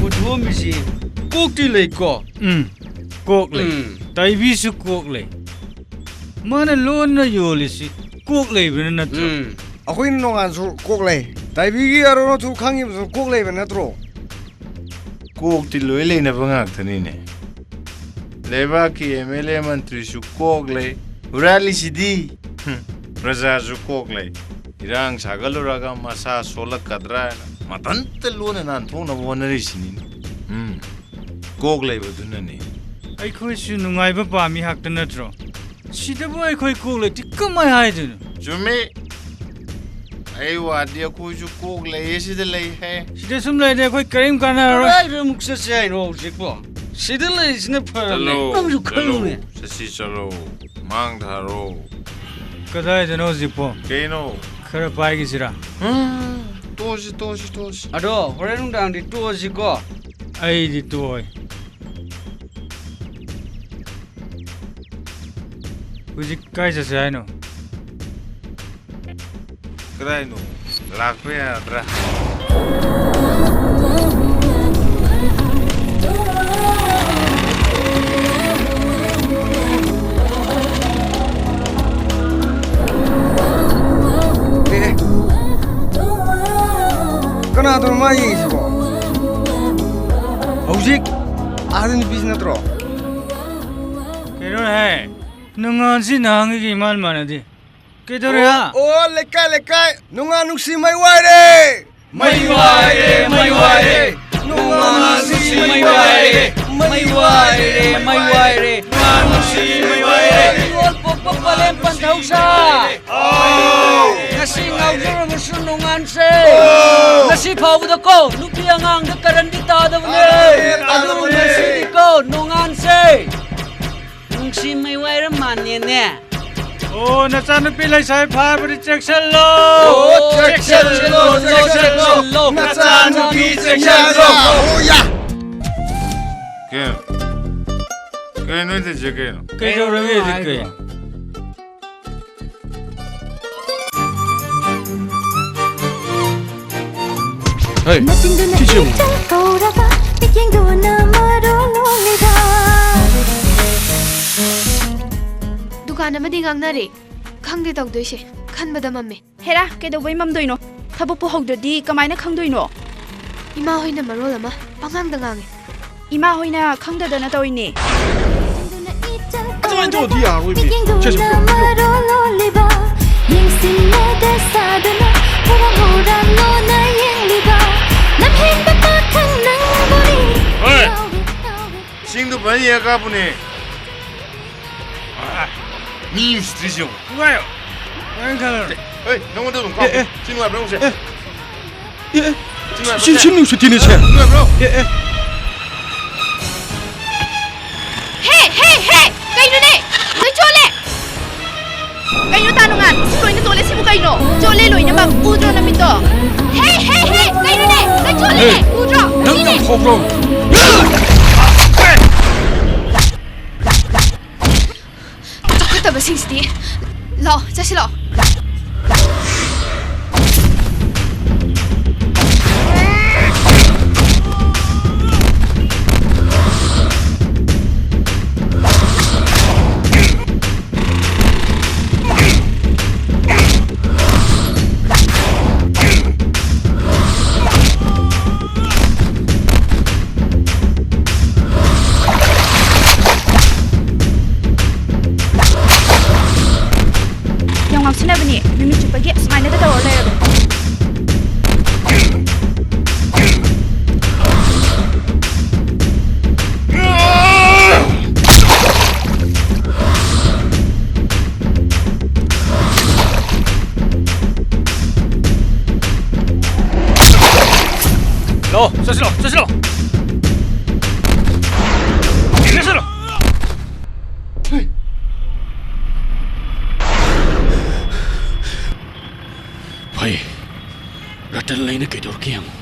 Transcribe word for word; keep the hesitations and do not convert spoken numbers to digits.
ꯄꯨꯊꯣꯛꯑꯝꯃꯤꯁꯤ ꯀꯣꯛꯇꯤ ꯂꯩꯀꯣ? ꯎꯝ, ꯀꯣꯛ ꯂꯩ꯫ ꯎꯝ꯫ ꯇꯥꯏꯕꯤꯁꯨ ꯀꯣꯛ ꯂꯩ꯫ ꯃꯥꯅ ꯂꯣꯟꯅ ꯌꯣꯜꯂꯤꯁꯤ ꯀꯣꯛ ꯂꯩꯕꯅ ꯅꯠꯇ꯭ꯔꯣ? ꯎꯝ꯫ ꯑꯩꯈꯣꯏ ꯅꯣꯡꯉꯥꯟꯁꯨ ꯀꯣꯛ ꯂꯩ꯫ ꯇꯥꯏꯕꯤꯒꯤ ꯑꯔꯣꯟ ꯑꯊꯨꯞ ꯈꯪꯉꯤꯕꯁꯨ ꯀꯣꯛ ꯂꯩꯕ ꯅꯠꯇ꯭ꯔꯣ? ꯀꯣꯛꯇꯤ ꯂꯣꯏ ꯂꯩꯅꯕ ꯉꯥꯛꯇꯅꯤꯅꯦ꯫ ꯂꯩꯕꯥꯛꯀꯤ ꯑꯦꯝ ꯑꯦꯜ ꯑꯦ ꯃꯟꯇ꯭ꯔꯤꯁꯨ ꯀꯣꯛ ꯂꯩ꯫ ꯍꯨꯔꯥꯜꯂꯤꯁꯤꯗꯤ꯫ ꯍꯨꯝ, ꯄ꯭ꯔꯖꯥꯁꯨ ꯀꯣꯛ ꯂꯩ꯫ ꯏꯔꯥꯡ ꯁꯥꯒꯠꯂꯨꯔꯒ ꯃꯁꯥ ꯁꯣꯜꯂꯛꯀꯗ꯭ꯔꯥ ꯍꯥꯏꯅ ꯃꯊꯟꯇ ꯂꯣꯟꯅ ꯅꯥꯟꯊꯣꯛꯅꯕ ꯍꯣꯠꯅꯔꯤꯁꯤꯅꯤꯅꯦ꯫ ꯎꯝ, ꯀꯣꯛ ꯂꯩꯕꯗꯨꯅꯅꯦ꯫ ꯑꯩꯈꯣꯏꯁꯨ ꯅꯨꯡꯉꯥꯏꯕ ꯄꯥꯝꯃꯤ ꯍꯥꯏꯕ ꯅꯠꯇ꯭ꯔꯣ? ꯁꯤꯗꯕꯨ ꯑꯩꯈꯣꯏ ꯀꯣꯛ ꯂꯩꯇꯦ ꯀꯃꯥꯏ ꯍꯥꯏꯗꯣꯏꯅꯣ? ꯆꯨꯝꯃꯤ꯫ ꯑꯩ ꯋꯥꯗꯤ ꯑꯩꯈꯣꯏꯁꯨ ꯀꯣꯛ ꯂꯩꯌꯦ ꯁꯤꯗ ꯂꯩ ꯍꯦ꯫ ꯁꯤꯗ ꯁꯨꯝ ꯂꯩꯔꯗꯤ ꯑꯩꯈꯣꯏ ꯀꯔꯤꯝ ꯀꯥꯟꯅꯔꯔꯣꯏ꯫ ꯀꯗꯥꯏꯗ ꯑꯃꯨꯛ ꯆꯠꯁꯦ ꯍꯥꯏꯅꯣ ꯍꯧꯖꯤꯛꯄꯣ? ꯁꯤꯗ ꯂꯩꯔꯤꯁꯤꯅ ꯐꯔꯕꯅꯦ꯫ ꯆꯠꯂꯣ, ꯅꯪꯁꯨ ꯆꯠꯂꯣ꯫ ꯈꯜꯂꯨꯅꯦ꯫ ꯆꯠꯁꯤ ꯆꯠꯂꯣ꯫ ꯃꯥꯡ ꯊꯥꯔꯣ꯫ ꯀꯗꯥꯏꯗꯅꯣ ꯍꯧꯖꯤꯛꯄꯣ? ꯀꯩꯅꯣ? ꯈꯔ ꯄꯥꯏꯈꯤꯁꯤꯔꯥ? ꯎꯝ, ꯇꯣꯛꯑꯁꯤ, ꯇꯣꯛꯑꯁꯤ, ꯇꯣꯛꯑꯁꯤ꯫ ꯑꯗꯣ ꯍꯣꯔꯦꯟ ꯅꯨꯡꯗꯥꯡꯗꯤ ꯇꯣꯛꯑꯁꯤꯀꯣ꯫ ꯑꯩꯗꯤ ꯇꯣꯛꯑꯣꯏ꯫ ꯍꯧꯖꯤꯛ ꯀꯥꯏ ꯆꯠꯁꯦ ꯍꯥꯏꯅꯣ? ꯀꯗꯥꯏꯅꯣ? ꯂꯥꯛꯄ ꯌꯥꯗ꯭ꯔꯥ? ꯑꯦ, ꯀꯅꯥꯗꯅꯣ ꯃꯥ ꯌꯦꯡꯉꯤꯁꯤꯕꯣ? ꯍꯧꯖꯤꯛ ꯑꯥꯗ ꯅꯨꯄꯤꯁꯤ ꯅꯠꯇ꯭ꯔꯣ? ꯀꯩꯅꯣꯅꯦꯍꯦ? ꯅꯣꯡꯉꯥꯟꯁꯤ ꯅꯍꯥꯟꯒꯩꯒ ꯏꯃꯥꯟ ꯃꯥꯟꯅꯗꯦ꯫ ꯀꯩꯗꯧꯔꯦ, ꯍꯥ? ꯑꯣ, ꯑꯣ, ꯂꯩꯀꯥꯏ, ꯂꯩꯀꯥꯏ, ꯅꯣꯡꯉꯥꯟ ꯅꯨꯡꯁꯤ ꯃꯩ ꯋꯥꯏꯔꯦ! ꯃꯩ ꯋꯥꯏꯔꯦ, ꯃꯩ ꯋꯥꯏꯔꯦ! ꯅꯣꯡꯉꯥꯟ ꯅꯨꯡꯁꯤ ꯃꯩ ꯋꯥꯏꯔꯦ! ꯃꯩ ꯋꯥꯏꯔꯦ, ꯃꯩ ꯋꯥꯏꯔꯦ! ꯅꯣꯡꯉꯥꯟ ꯅꯨꯡꯁꯤ ꯃꯩ ꯋꯥꯏꯔꯦ! ꯃꯤꯔꯣꯜ ꯄꯣꯛꯄ ꯄꯂꯦꯝ ꯄꯟꯊꯧꯁꯥ! ꯑꯥꯎ! ꯉꯁꯤ ꯉꯥꯎꯖꯔꯕꯁꯨ ꯅꯣꯡꯉꯥꯟꯁꯦ! ꯑꯥꯎ! ꯉꯁꯤ ꯐꯥꯎꯕꯗꯀꯣ ꯅꯨꯄꯤ ꯑꯉꯥꯡꯗ ꯀꯔꯟꯗꯤ ꯇꯥꯗꯕꯅꯦ! ꯇꯥꯗꯕꯅꯦ! ꯑꯗꯨ ꯇꯥꯗꯕꯅꯦ! ꯉꯁꯤꯗꯤꯀꯣ ꯅꯣꯡꯉꯥꯟꯁꯦ! ꯅꯨꯡꯁꯤ ꯃꯩ ꯋꯥꯏꯔ ꯃꯥꯟꯅꯦꯅꯦ꯫ ꯑꯣ, ꯅꯆꯥꯅꯨꯄꯤ ꯂꯩꯁꯥꯕꯤ ꯐꯥꯕꯗꯤ ꯆꯦꯛꯁꯤꯜꯂꯣ! ꯑꯣ, ꯆꯦꯛꯁꯤꯜꯂꯣ, ꯆꯦꯛꯁꯤꯜꯂꯣ, ꯆꯦꯛꯁꯤꯜꯂꯣ! ꯆꯦꯛꯁꯤꯜꯂꯣ! ꯅꯆꯥꯅꯨꯄꯤ ꯆꯦꯛꯁꯤꯜꯂꯣ! ꯑꯣ, ꯌꯥ! ꯀꯩꯅꯣ? ꯀꯩꯅꯣ ꯅꯣꯏ ꯇꯧꯔꯤꯁꯦ ꯀꯩꯅꯣ? ꯀꯩꯗꯧꯔꯒꯦ ꯍꯧꯖꯤꯛ ꯀꯩ? ꯍꯩ, ꯅꯆꯤꯟꯗꯨꯅ ꯁꯤꯁꯦ ꯌꯦꯡꯉꯨ꯫ ꯏꯆꯜ ꯀꯧꯔꯕ, ꯃꯤꯠꯌꯦꯡꯗꯨꯅ ꯃꯔꯣꯜ ꯂꯣꯜꯂꯤꯕ꯫ ꯗꯨꯀꯥꯟ ꯑꯃꯗꯤ ꯉꯥꯡꯅꯔꯦ꯫ ꯈꯪꯗꯦ ꯇꯧꯗꯣꯏꯁꯦ꯫ ꯈꯟꯕꯗ ꯃꯝꯃꯦ꯫ ꯍꯦꯔꯥ, ꯀꯩꯗꯧꯕꯩ ꯃꯝꯗꯣꯏꯅꯣ? ꯊꯕꯛꯄꯨ ꯍꯧꯗ꯭ꯔꯗꯤ ꯀꯃꯥꯏꯅ ꯈꯪꯗꯣꯏꯅꯣ? ꯏꯃꯥ ꯍꯣꯏꯅ ꯃꯔꯣꯜ ꯑꯃ ꯄꯉꯥꯡꯗ ꯉꯥꯡꯉꯦ꯫ ꯏꯃꯥ ꯍꯣꯏꯅ ꯈꯪꯗꯗꯅ ꯇꯧꯔꯤꯅꯦ꯫ ꯑꯗꯨꯃꯥꯏꯅ ꯇꯧꯔꯗꯤ ꯌꯥꯔꯣꯏꯃꯤ꯫ ꯁꯦ, ꯁꯦ, ꯄꯤꯔꯣ, ꯄꯤꯔꯣ꯫ ꯃꯔꯣꯜ ꯂꯣꯜꯂꯤꯕ, ꯌꯦꯡꯁꯤꯟꯅꯗ ꯁꯥꯗꯨꯅ ꯍꯨꯔꯥꯟ ꯍꯨꯔꯥꯟ ꯂꯣꯟꯅ ꯌꯦꯡꯂꯤꯕ, ꯂꯝꯍꯦꯟꯕ ꯄꯥꯈꯪ ꯅꯪꯕꯨꯅꯤ꯫ ꯍꯣꯏ꯫ ꯉꯥꯎꯔꯦ, ꯉꯥꯎꯔꯦ꯫ ꯆꯤꯡꯗꯨ ꯐꯖꯅ ꯌꯦꯡꯉ ꯀꯥꯞꯄꯨꯅꯦ꯫ ꯃꯤ ꯎꯁꯤꯠꯇ꯭ꯔꯤꯁꯤ ꯌꯦꯡꯉꯨ꯫ ꯅꯨꯡꯉꯥꯏꯌꯣ꯫ ꯅꯪ ꯈꯜꯂꯣ꯫ ꯍꯣꯏ, ꯅꯉꯣꯟꯗ ꯑꯗꯨꯝ ꯀꯥꯞꯄꯨ꯫ ꯑꯦ, ꯑꯦ꯫ ꯁꯤ ꯅꯨꯡꯉꯥꯏꯕ꯭ꯔꯥ ꯌꯦꯡꯉꯨꯁꯦ꯫ ꯑꯦ꯫ ꯑꯦ, ꯑꯦ꯫ ꯁꯤ ꯅꯨꯡꯉꯥꯏꯕ꯭ꯔꯥ ꯁꯤ, ꯌꯦꯡꯉꯨꯁꯦ? ꯁꯤ ꯅꯨꯡꯉꯥꯏꯕ꯭ꯔꯣ? ꯑꯦ, ꯑꯦ꯫ ꯍꯦ, ꯍꯦ, ꯍꯦ! ꯀꯩꯅꯣꯅꯦ? ꯂꯣꯏ ꯆꯣꯠꯂꯦ! ꯀꯩꯅꯣ ꯇꯥꯅꯨꯉꯥꯟ? ꯁꯤ ꯂꯣꯏꯅ ꯆꯣꯠꯂꯦ, ꯁꯤꯕꯨ ꯀꯩꯅꯣ? ꯆꯣꯠꯂꯦ ꯂꯣꯏꯅꯃꯛ, ꯎꯗ꯭ꯔꯣ ꯅꯃꯤꯠꯇꯣ? ꯍꯦ, ꯍꯦ, ꯍꯦ! ꯀꯩꯅꯣꯅꯦ? ꯂꯣꯏ ꯆꯣꯠꯂꯦ! ꯍꯦ! ꯎꯗ꯭ꯔꯣ? ꯅꯪ ꯌꯥꯝ ꯁꯤꯅꯦ! ꯁꯥꯎꯕ꯭ꯔꯣ? ꯆꯥꯎꯈꯠꯇꯕꯁꯤꯡꯁꯤꯗꯤ꯫ ꯂꯥꯛꯑꯣ, ꯆꯠꯁꯤ ꯂꯥꯛꯑꯣ꯫ ꯌꯥꯝ ꯉꯥꯎꯁꯤꯟꯅꯕꯅꯤ, ꯅꯨꯃꯤꯠ ꯆꯨꯞꯄꯒꯤ ꯑꯁꯨꯃꯥꯏꯅꯗ ꯇꯧꯔ ꯂꯩꯔꯕꯅꯤ꯫ ꯂꯥꯛꯑꯣ, ꯆꯠꯁꯤ ꯂꯥꯛꯑꯣ, ꯆꯠꯁꯤ ꯂꯥꯛꯑꯣ꯫ ꯆꯠꯁꯤ ꯂꯥꯛꯑꯣ꯫ ꯐꯩ꯫ ꯔꯇꯟ, ꯑꯩꯅ ꯀꯩꯗꯧꯔꯛꯀꯦ ꯌꯦꯡꯉꯨ꯫